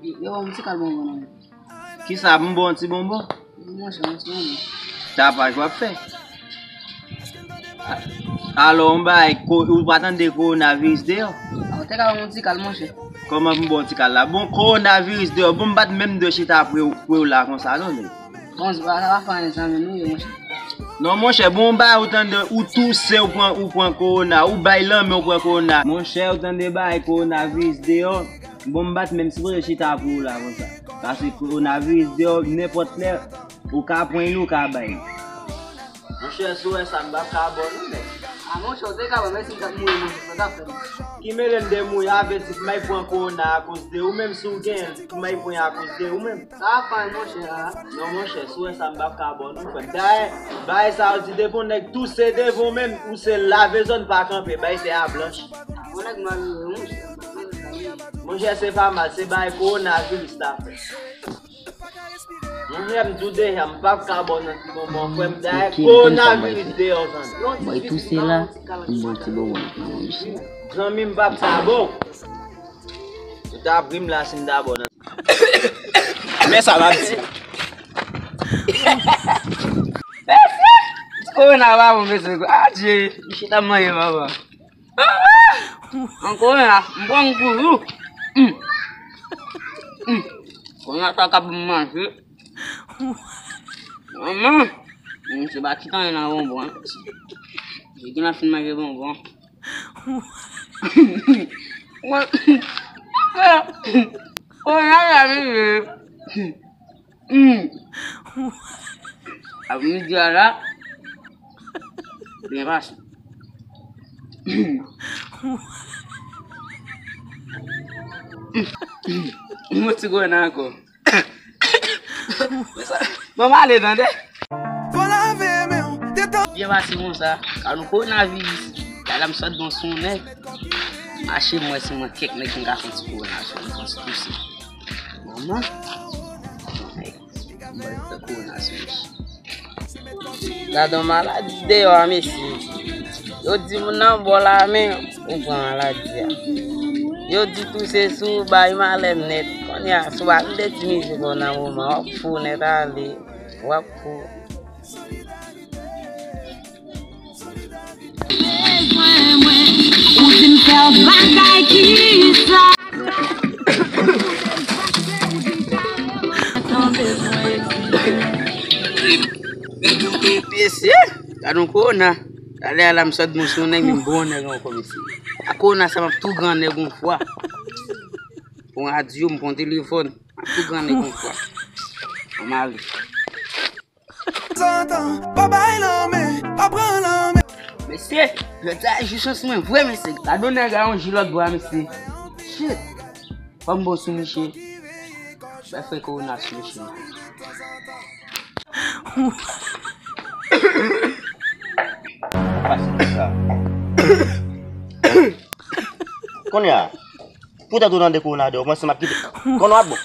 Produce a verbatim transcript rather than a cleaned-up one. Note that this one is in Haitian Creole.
Yo, yon ti kal bonbon non. Kisa, m bon ti bonbon? Monchè, yon ti bonbon. Tapaj w ap fè. Alò, yon bagay, ko- ou pa tande kowonaviris deyò? Ou te ka ban m yon ti kal, monchè. Kòman pou m ba w ti kal la? Bon, kowonaviris deyò, bon, m pa t menm dwe chita pre w, pre w la konsa, non, men. Bon, se pa, sa pa fè anyen, zanmi nou ye, monchè. Non, monchè, bon, yon bagay, ou tande, ou touse, ou pran, ou pran kowona, ou bay lanmen, ou pran kowona. Monchè, ou tande bagay kowonaviris deyò? Bon, m pa t menm sipoze chita pou ou la konsa. Paske kowonaviris deyò, nenpòt lè, ou ka pran li, ou ka bay li. Monchè, si w wè sa, m p ap ka ba w non, men. A, monchè, w te ka ban m, si m t ap mouri, monchè, sa w t ap fè m. Ki mele m de mouri, avèti pou m al pran kowona akoz de ou menm, si w genyen l, pou m al pran akoz de ou menm. Sa ap fè, monchè, a. Non, monchè, si w wè sa, m p ap ka ba w non, frè m. Dayè, bagay sa yo di depi yon nèg touse devan w menm, ou se lave zòn pa kanpe, bay tè a blanch. Yon nèg malere, monchè. Monchè, se pa mal, se bagay kowonaviris la fè. Monchè, m di w deja, m p ap ka ba w nan ti bonbon, frè m, dayè kowonaviris deyò, zanmi. Bòy touse la, m bon ti bonbon nan men misye. Zanmi, m p ap ka ba w. Ou ta pri m la si m ta ba w nan. Men sa m ap di. Kowona pa bon, mesye. Adye, misye ta manje papa. Ankò la, m pran m toujou. Mm. Mm. Kowona sa ka ban m manje. Manman, mm, se pa ti tan nan bonbon. Se ki nan fin manje bonbon. Kowona la, mesye. Hmm. Apremidi a la, byen pase. Yon ti grenn ankò. Bon, m ale, tande. Fò lave men w, detan. Byen pase konsa, ka nou kowonaviris. Gade m sot bon sou nèg. Mache mwen, se mwen kèk nèg ki ka fè ti kowona sou mwen, fè ti touse. Manman. Mwen fè kowona sou mwen. Gade yon maladi deyò a, mesye. Yo di moun nan bò la, men ou pran maladi a. Yo di touse sou ou, bay malè nèt. Kounye a, si w pa tande ti mizik ou nan moman, w ap fou nèt ale. W ap fou. Ou di m fè w bagay ki sa. Mesye, gade yon kowona. Talè a la m sot bon sou nèg, men m bon nèg ankò, mesye. A kowona sa m ap tou gran nèg yon fwa. Pran radyo, m pran telefòn, m ap tou gran nèg yon fwa. Ann ale. Zantan, pa bay lanmen, pa pran lanmen. Mesye, jodi a jou chans mwen vre, mesye. Gade yon nèg a yon ji lòt bò a, mesye. Shit. Fò m bon sou misye. Bay fè kowona sou misye. Pase sa. Kounye a, poutèt ou tande kowona deyò, ou panse m ap kite? Kòman w ap bon?